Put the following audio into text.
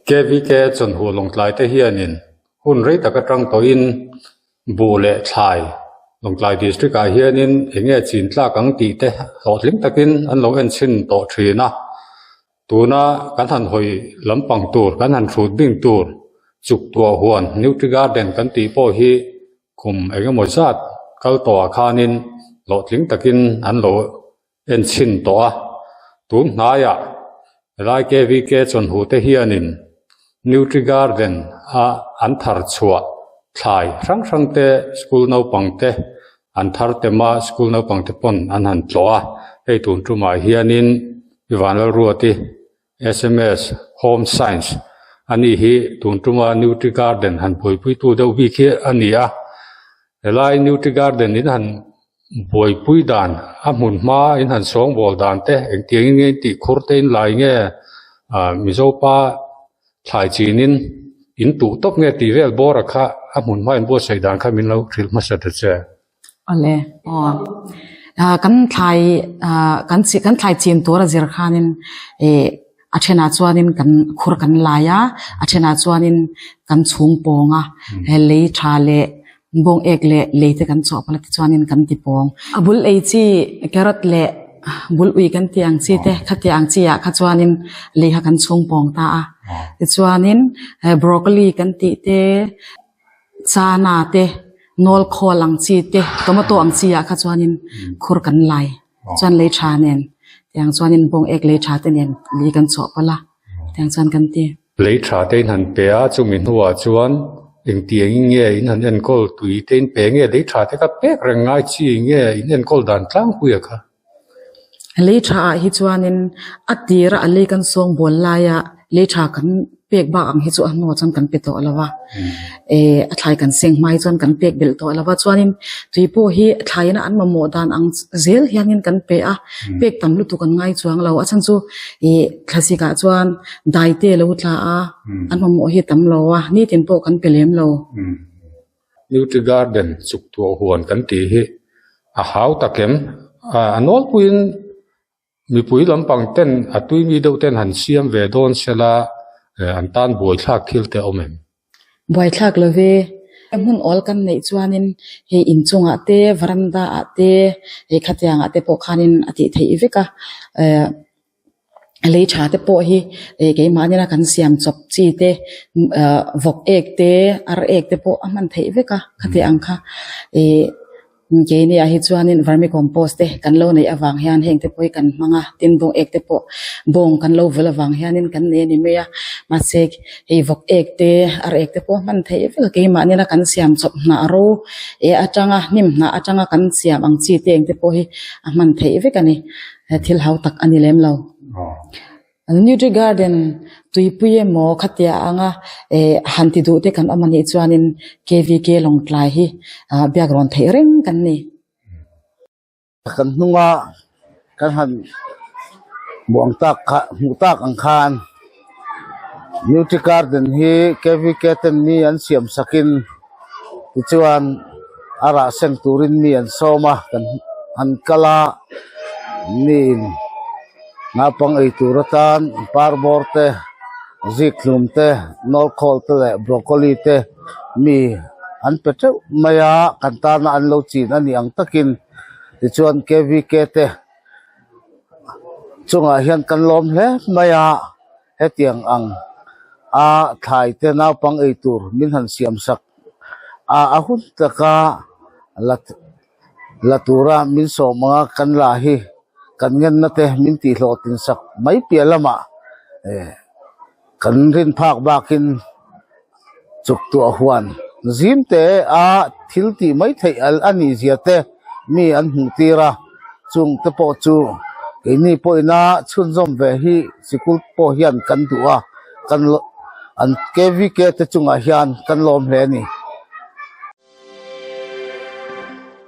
KVK Chawnhu Lawngtlai te hianin hun rei tak atang tawhin buh leh thlai Lawngtlai District ah hianin eng nge chin tlak ang tih te hlawhtling takin an lo en chhin tawh thin a. Tuna kan han hawi lampang tur kan han hrut bing tur chuk tuah huan Nutri Garden kan tih pawh hi kum eng emaw zat kal tawhah khanin hlawhtling takin an lo en chhin tawh a. Tun hnaiah helai KVK chawnhu te hianin Nutri Garden a an thar chhuah thlai hrang hrang te school naupang te an thar tem a school naupang te pawn an han tlawh a hei tun tumah hianin I Vanlalruati sms Home Science a nih hi tun tuma Nutri Garden han buaipuitu deuh bik hi a ni a helai Nutri Garden in han buaipui dan a hmun hma in han sawngbawl dan te engtiang in nge in tih khur te in lai nge ah Mizopa thlai chinin in tuh tawp nge tih vel bawr a kha a hmun hma in buatsaih dan kha min lo hrilh hmasa ta che. Awle aw ah kan thlai ah kan chi kan thlai chin tur a zir khanin ih a thenah chuanin kan khur kan lai a a thenah chuanin kan chhung pawng a he lei tha leh bawng ek leh lei te kan chawh palh a tichuanin kan ti pawng a bul ei chi carrot leh bul ui kan tih ang chi te khati ang chi ah kha chuanin lei kha kan chhung pawng ta a tichuanin broccoli kan tih te. Chana te, nawl khawl ang chi te, tomato ang chi ah kha chuanin khur kan lai chuan lei tha nen tiang chuanin bawng ek lei tha te nen lei kan chawh palh a tiang chuan kan ti. Lei tha te in han pe a, chumi hnuah chuan engtiang in nge in han enkawl tui te in pe nge lei tha te kha pek reng ngai chi nge in enkawl dan tlangpui a kha? Lei tha ah hi chuanin a tira a lei kan sawng bawl laia lei tha kan pek bak ang hi chu a hnuah chuan kan pe tawh lo va eh a thlai kan seng hma hi chuan kan pek belh tawh lo va chuanin tui pawh hi thlai ina an mamawh dan ang zel hianin kan pe a pek tam lutuk an ngai chuang lo a chhan chu ih thlasik ah chuan dai te a lo tla a an mamawh hi a tam lo a nitin pawh kan pe lem lo. Nutri Garden chuk tuah huan kan tih hi a hau tak em? A nawlpuiin mipui lampang ten a tui mi deuh ten han siam ve dawn sela an tan buaithlak thil te a awm em? Buaithlak lo ve. Hmun awl kan neih chuanin hei inchungah te varanda ah te hei khatiangah te pawh khanin a tih theih vek a. Lei tha te pawh hi ih keimahni a kan siam chawp chi te ah vawk ek te ar ek te pawh a hman theih vek a khati ang kha ih keini ah hi chuanin vermi compost te kan lo neih avang hian heng te pawh hi kan hmang a tin bawng ek te pawh bawng kan lo vul avang hianin kan nei a ni mai a mahse hei vawk ek te ar ek te pawh a hman theih vek a keimahni a kan siam chawp hnah ro eh atanga hnim hnah atanga kan siam ang chi te eng te pawh hi a hman theih vek a ni. He thil hau tak a ni lem lo. Nutri Garden tuipui emaw khatia anga eh han ti duh te kan awm anih chuanin KVK Lawngtlai hi ah biak rawn theih reng kan ni. Kan hnunga kan han hmuh ang tak kha hmuh tak ang khan Nutri Garden hi KVK ten mi an siam sakin tichuan a rah seng turin mi an sawm a kan an kal a miin naupang ei tur atan parbawr te zikhlum te nawlkhawl te leh broccoli te mi an pe teuh mai a kan tana an lo chin a nih ang takin tichuan K_V_K te chungah hian kan lawm hle mai a. Hetiang ang a thlai te naupang ei tur min han siam sak a, a hun taka la la tura min sawm anga kan la hi kan ngenna te min tihhlawhtlin sak mai piah lamah eh kan rin phak bakin chuk tuah huan zim te a thil tih mai theih al a nih zia te mi an hmuh tir a chung te pawh chu keini pawhina chhunzawm ve hi sikul pawh hian kan duh a kan an K_V_K te chungah hian kan lawm hle a ni.